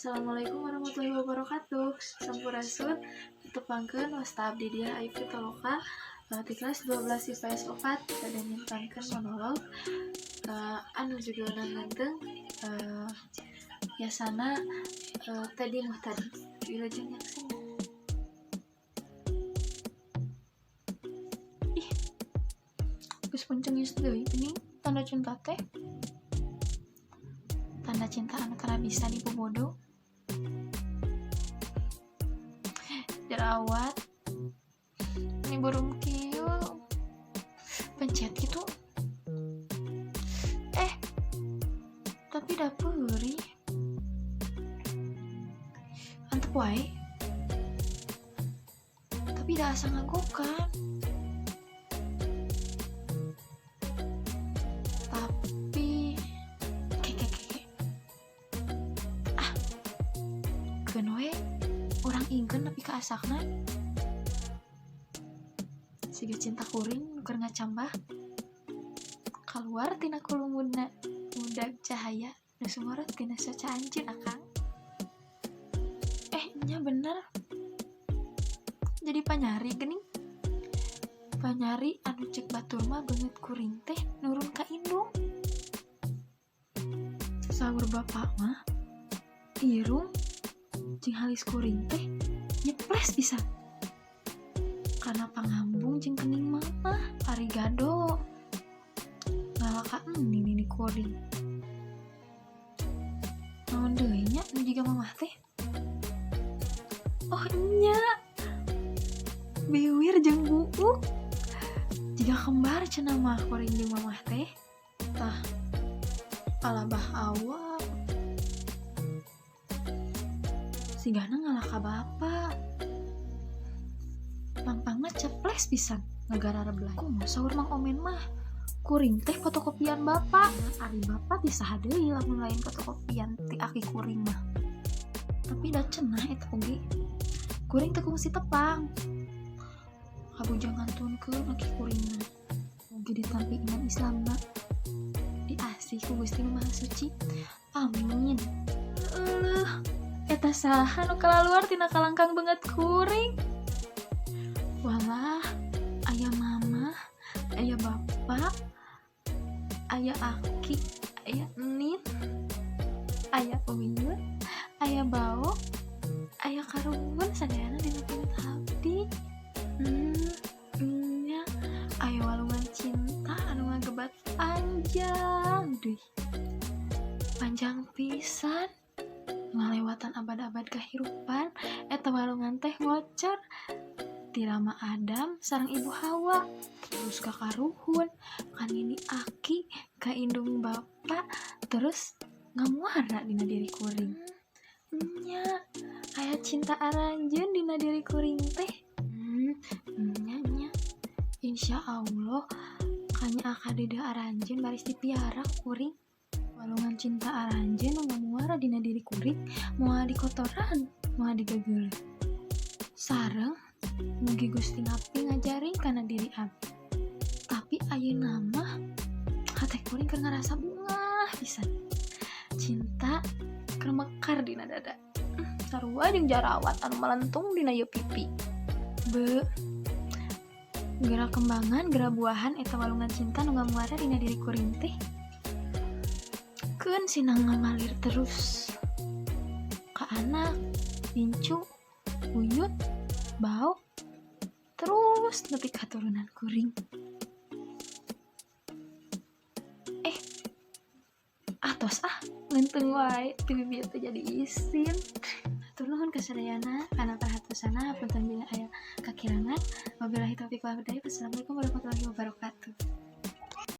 Assalamualaikum warahmatullahi wabarakatuh. Sampurasun, tepangkeun, wasta abdi Diah Ayu Pitaloka di kelas 12 IPS 4 bade nyiptakeun monolog anu judulna Ngeunteng, yasana Teddy Muhtadi. Wilujeng nyaksen. Ih, geus pencengis deui geuning tanda cinta teh. Tanda cinta anu tara bisa dibobodo. Jerawat ini burung kieu pencet gitu, tapi da peurih, antep wae, tapi da asa ngagokan. Tapi ke ke ke ke ah, keun we urang ingkeun nepi ka asakna, siga cinta kuring nu keur ngacambah kaluar tina kulumudna mudag cahaya nu sumorot tina soca anjeun akang. Nya bener, jadi panyari geuning, panyari anu cek batur mah beungeut kuring teh nurun ka indung. Saur bapak mah irung jeung halis kuring teh nyeples pisan karena pangambung jeung kening mama. Arigado ngalaka nini kuring. Naon deui nya nu jiga mamah teh? Oh nya, biwir jeung buuk jiga kembar cenah mah kuring jeung mamah teh. Tah, palabah awak sigana ngalaka bapak, pangpangna ceples pisan ngagara reblay. Kumaha saur Mang Omen mah kuring teh fotokopian bapak. Ari bapak ti saha deui lamun lain fotokopian ti aki kuring mah? Tapi da cenah eta oge kuring teu kungsi tepang kabujang ngantunkeun aki kuringna. Mugi ditampi iman Islamna, diasih ku Gusti Nu Maha Suci, amin. Euleuh, eta saha nu kalaluar tina kalangkang beungeut kuring? Walah, aya mama, aya bapak, aya aki, aya enit, aya uyut, aya bao, aya karuhun sadayana dina beungeut abdi. Nya aya walungan cinta anu ngagebat panjang deui, panjang pisan ngalewatan abad-abad kahirupan. Eta walungan teh ngocor ti Rama Adam sareng Ibu Hawa, terus ka karuhun, ka nini aki, ka indung bapak, terus ngamuara dina diri kuring. Nya aya cinta aranjeun dina diri kuring teh. Nya nya, insya Allah kanya akadede aranjeun baris dipiara kuring. Walungan cinta aranjeun nu ngamuara dina diri kuring moal dikotoran, moal digegeuleuh. Sareng mugi Gusti Ngapi ngajaring kana diri abdi. Tapi ayeuna mah hate kuring keur ngarasa bungah pisan, cinta keur mekar dina dada, sarua jeung jarawat anu melentung dina ieu pipi. Be geura kembangan, geura buahan eta walungan cinta nu ngamuara dina diri kuring teh. Keun sinang ngamalir terus ka anak, incu, uyut, bau, terus nepi katurunan kuring. Atos ah, ngeunteng wae ti bibi teh jadi isin. Hatur nuhun ka sadayana kana perhatosana, punten bila aya kakirangan. Wabillahi taufiq wal hidayah. Wassalamualaikum warahmatullahi wabarakatuh.